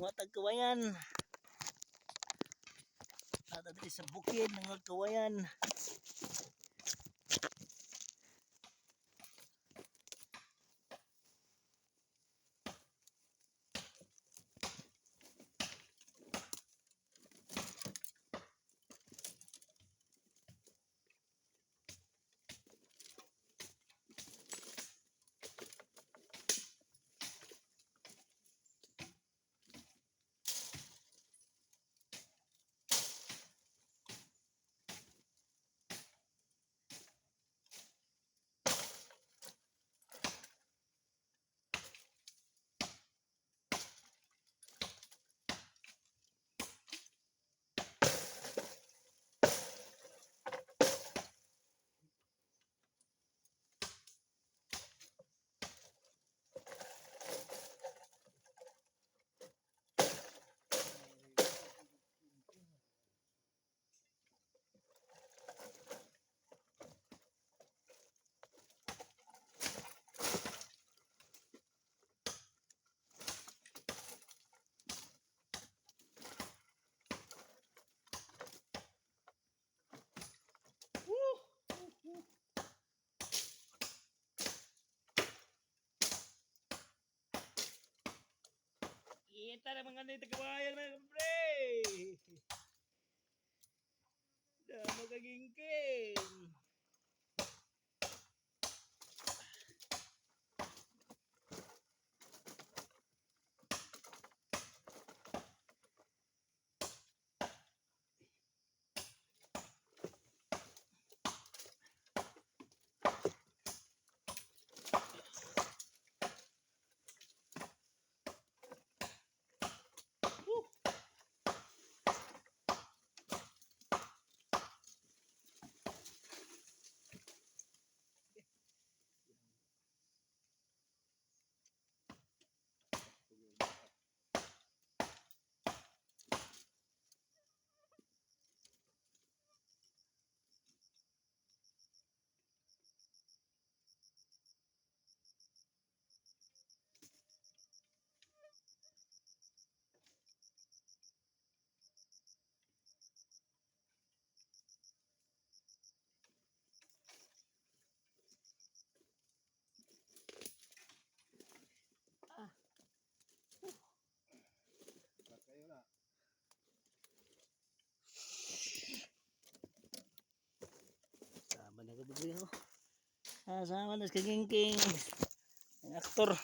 Mga tagkawayan. Nata diri sa bukid ng mga kawayan. Woo! Kita na mga nito kawayan, mga pre. Damo kagingking. Woo! Kayo na. Sama na kabugli ako. Ah, sama na sa kagingking. Ang aktor.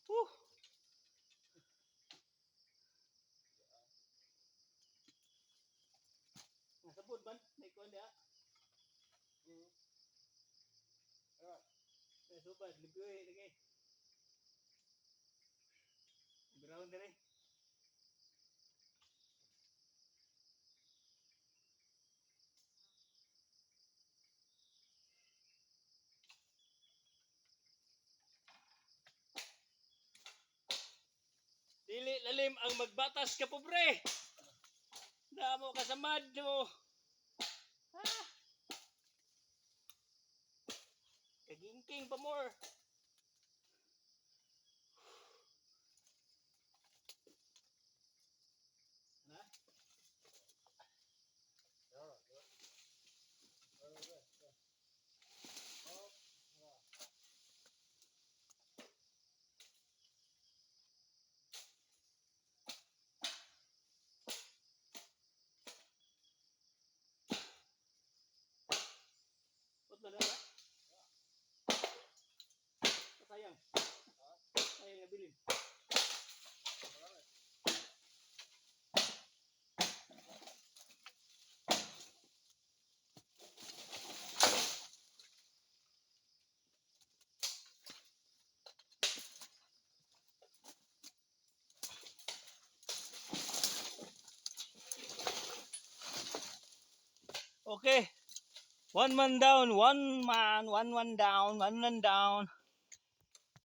Woo! Nasabot man, may kuwan diha. Ah, May subad, limpyo eh, lagi. Brown dire. Ang magbatas ka, pobre. Damo ka sa madyo. Ah. Kagingking pa more. Na? Ba't na lang, ah? Sayang. Sayang na bilin. Okay. One man down, one man, one one down, one man down.